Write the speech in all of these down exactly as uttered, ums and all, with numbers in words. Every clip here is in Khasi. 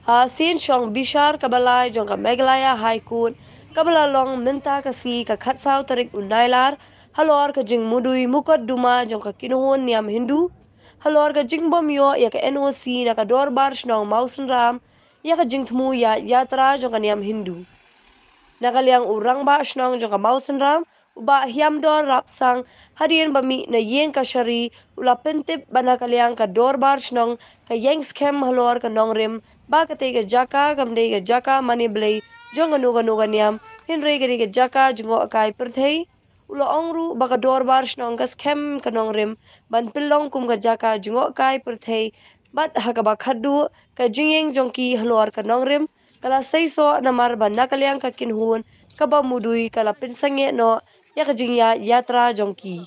Ha sien shong bishar kaba lai jong ka Meghalaya High Court kaba la long mynta ka sngi ka khatsaw tarik u Nailar, halor ka jingmudui mukotduma jong ka kynhun niam Hindu halor ka jingbym ïoh ïa ka N O C na ka dorbar shnong Mawsynram ïa ka jingthmu ïaid yatra jong ka niam Hindu. Na ka liang u rangbah shnong jong ka Mawsynram, u Bah Hiamdor Rapsang, hadien ba mih na ïing kashari, u la pyntip ba na ka liang ka dorbar shnong ka ïeng skhem halor ka nongrim ba katei ka jaka kam dei ka jaka mane blei jong kano kano ka niam, hynrei ka dei ka jaka jngohkai pyrthei. U la ong ruh ba ka dorbar shnong ka skhem ka nongrim ban pynlong kum ka jaka jngohkai pyrthei, bad ha kaba khatduh ka jingïeng jong ki halor ka nongrim ka la seisoh namar ba na ka liang ka kynhun kaba mudui ka la pynsangeh noh ïa ka jingïaid yatra jong ki.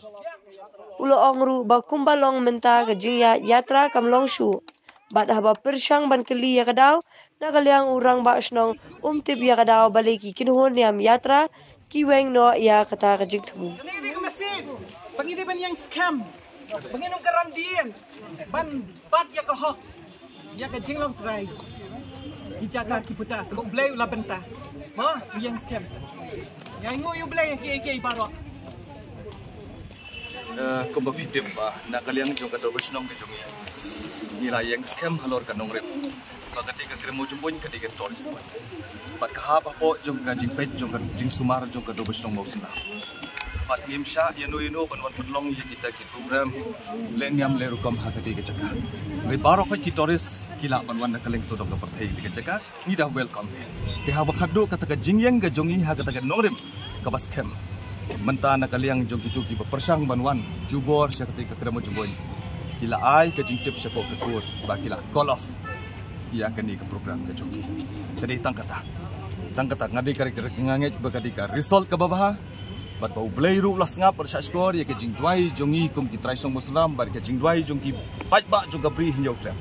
U la ong ruh ba kumba long mynta ka jingïaid yatra kam long shuh. Bad haba pyrshang ban kylli ïa ka daw, na ka liang u rangbah shnong um tip ïa ka daw balei ki kynhun niam yatra ki weng noh ïa kata ka jingthmu. Kane ka dei ka message ba ngi dei ban ïeng skhem, ba ngin ym kren dien, ban bat ïa ka hok, ïa ka jinglong trai. Ki jaka ki puta, ka U Blei u la bynta. Mo, ïeng skhem. Ïa, ngu ïa U Blei ki ki baroh. Eh, kumba phi tip ba na ka liang jong ka dorbar shnong ka jong ngi, ngi la ïeng skhem halor ka nongrim ba ka dei ka krem Mawjymbuin ka dei ka tourist spot. Bad ka hap hapoh jong ka jingpeit jong ka jingsumar jong ka dorbar shnong Mawsynram. Bad ngim shah ïano ïano ban wan pynlong ïa kita ki program leh niam leh rukom ha katei ka jaka. Hynrei baroh khoit ki tourist ki lah ban wan na ka liang sawdong ka pyrthei katei ka jaka. Ngi da welcome hi. Te haba khatduh kata ka jingïeng ka jong ngi ha kata ka nongrim kaba skhem, mynta na ka liang jong kito kiba pyrshang ban wan jubor sha katei ka krem Mawjymbuin, ki la ai ka jingtip shapoh ka court ba ki la call off ïa kane ka program ka jong ki. Ka dei tang kata, tang kata, nga dei ka, ka, nga ngeit ba ka dei ka result kaba bha. Bad ba U Blei ruh u la sngap bad shahshkor ïa ka jingduwai jong ngi kum ki trai shnong Mawsynram bad ka jingduwai jong ki paidbah jong ka Bri Hynñiewtrep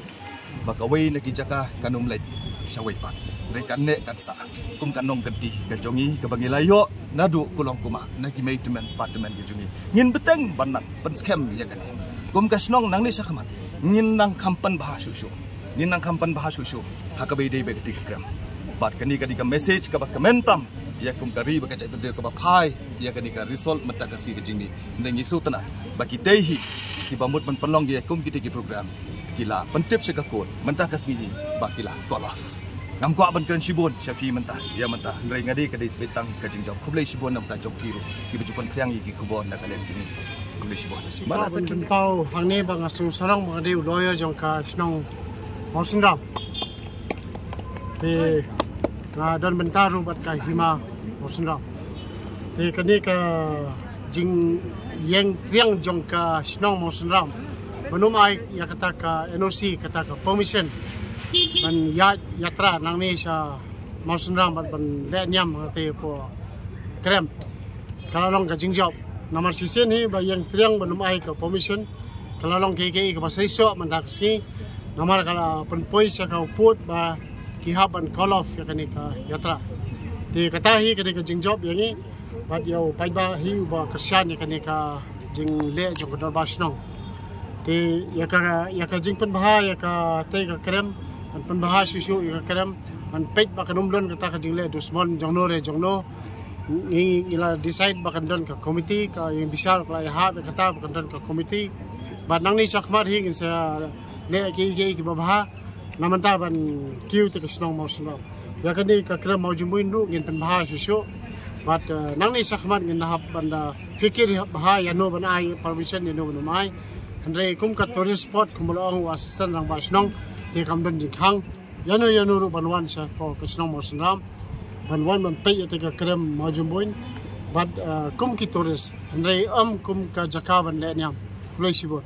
ba kawei na ki jaka kan ym leit shawei pat. Hynrei kan neh kan sah kum ka nongkynti ka jong ngi kaba ngi la ïoh naduh kulong kumah na ki mei tymmen pa tymmen ka jong ngi. Ngin bteng ban nang pynskhem ïa kane. Kum ka shnong nangne shakhmat ngin nang kham pynbha shuh shuh. Ngin nang kham pynbha shuh shuh ha kaba ïadei bad katei ka krem. Bad kane ka dei ka message kaba kmen tam ïa kum ka ri bad ka jaitbynriew kaba phai ïa kane ka result mynta ka sngi ka jingmih. Ngi sngewtynnat ba kitei hi kiba mut ban pynlong ïa kum kitei ki program ki la pyntip sha ka court mynta ka sngi hi ba ki la call off. Ngam kwah ban kren shibun sha phi mynta ïa mynta, hynrei nga dei ka dei beit tang ka jingjop. Khublei shibun na ka bynta jong phi ruh kiba ju pynphriang ïa ki khubor na ka liang jong ngi. Khublei shibun. Ba la sa kren. Pynpaw hangne ba nga sngewsarong ba nga dei u lawyer jong ka shnong Mawsynram. Te nga don bynta ruh bad ka hima Mawsynram. Te kane ka jingïeng triang jong ka shnong Mawsynram ban ym ai ïa kata ka N O C, kata ka permission ban ïaid yatra nangne sha Mawsynram bad ban leh niam ha katei ka krem. Ka la long ka jingjop. Namar shisien hi ba ïeng triang ban ym ai ka permission, ka la long kaei kaei kaba seisoh mynta ka sngi. Namar ka la pynpoi sha ka u pud ba ki hap ban call off ïa kane ka yatra. Te kata hi ka dei ka jingjop ïa ngi bad ïa u paidbah hi uba kyrshan ïa kane ka jingleh jong ka dorbar shnong. Te ïa ka, ïa ka jingpynbha ïa katei ka krem, ban pynbha shuh shuh ïa ka krem, ban peit ba kan ym don kata ka jingleh dusmon jongno re jongno. Ngi, ngi la decide ba kan don ka committee, ka ïing bishar ka la ïahap ïa kata ba kan don ka committee. Bad nangne shakhmat hi ngin sa leh kiei kiei kiba bha na bynta ban kiew ïa ka shnong Mawsynram. Ïa kane ka krem Mawjymbuin ruh ngin pynbha shuh shuh. Bad, eh, nangne shakhmat ngin da hap ban da fikir bha ïano ban ai permission, ïano ban ym ai. Hynrei kum ka tourist spot kumba la ong u assistant rangbah shnong, te kam don jingkhang ïano ïano ruh ban wan shapoh ka shnong Mawsynram ban wan ban peit ïa ka krem Mawjymbuin bad, eh, kum ki tourist, hynrei ym kum ka jaka ban leh niam. Khublei shibun.